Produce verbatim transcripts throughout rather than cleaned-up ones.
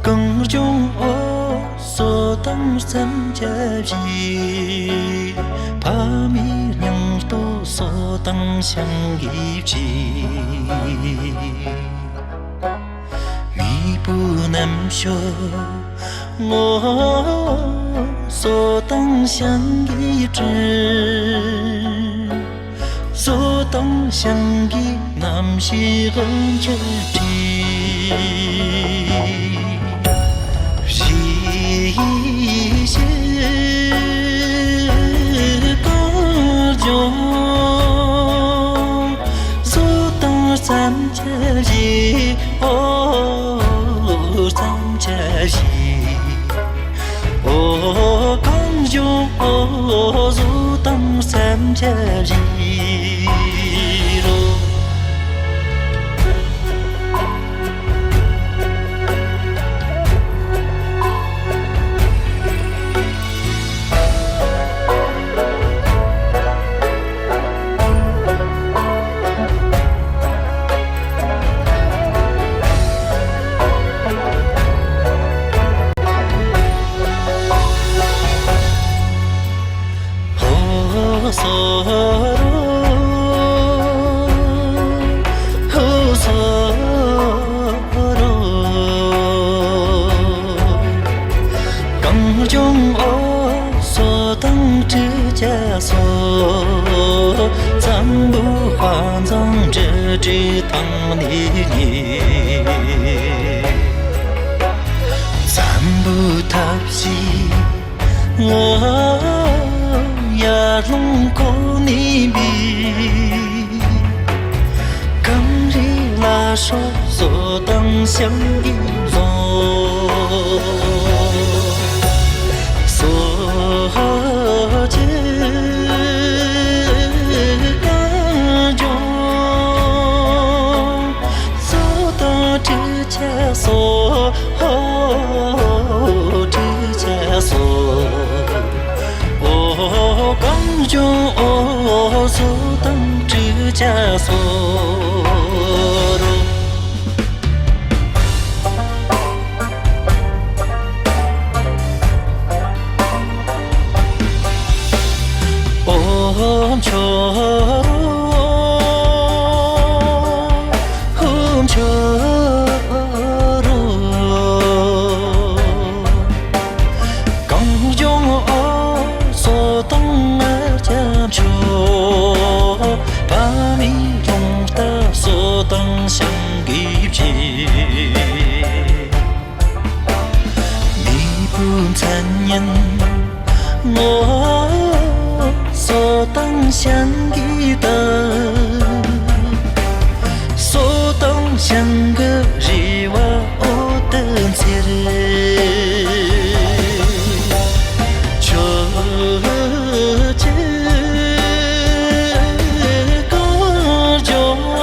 གངས་ལྗོངས་འོ་སོ་དང་བརྩམས་བྱ་བཞི། ཕ་མའི་སྙིང་སྟོབས་སོ་དང་ཞིང་གི་བཅུད། མེས་པོའི་རྣམ་དཔྱོད་ངོ་སོ་དང་ཞིང་གི་སྤྲིན། སོ་དང་ཞིང་གི་རྣམ་ཤེས་དབུ་འཕྱར་བྲིས། གཞིས་བྱེས་གངས་ལྗོངས་སོ་དང་བརྩམས་བྱ་བཞི། འོ་བརྩམས་བྱ་བཞི། འོ་གངས་ལྗོངས་འོ་སོ་དང་བརྩམས་བྱ་བཞི་རོ། ཧོ་སོ་རོ། ཧོ་སོ་རོ། གངས་ལྗོངས་འོ་སོ་དང་སྤྲོས་བཅས་སོ། འཛམ་བུ་དཔལ་འཛོམས་འབྲུ་བཀྲ་དང་ནས་ཉེ། འཛམ་བུ་ཐབས་ཤེས་ངོ་ཡར་ཀླུང་ཁོ་ནས་འབུད། གངས་རི་ལ་སོགས་སོ་དང་ཞིང་གི་རྫོང་། སོ་བཅས་གངས་ལྗོངས་སོ་དང་སྤྲོས་བཅས་སོ། སྤྲོས་བཅས་སོ། འོ་གངས་ལྗོངས་འོ་སོ་དང་སྤྲོས་བཅས་སོ་རོ། འོ་མཆོག་རོ། འོ་མཆོག་རོ། གངས་ལྗོངས་འོ་སོ་དང་ལྔ་བརྒྱ་མཆོག་ཕ་མའི་རླུང་རྟ་སོ་དང་ཞིང་གི་བཅུད། མེས་པོའི་མཚན་སྙན་ངོ་སོ་དང་ཞིང་གི་དར། སོ་དང་ཞིང་གི་རེ་བ་འོད་དུ་འཚེར། ཆོས་ཀྱི་གངས་ལྗོངས་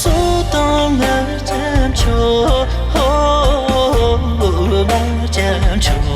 སོ་དང་ལྔ་བརྒྱ་མཆོག་ལྔ་བརྒྱ་མཆོག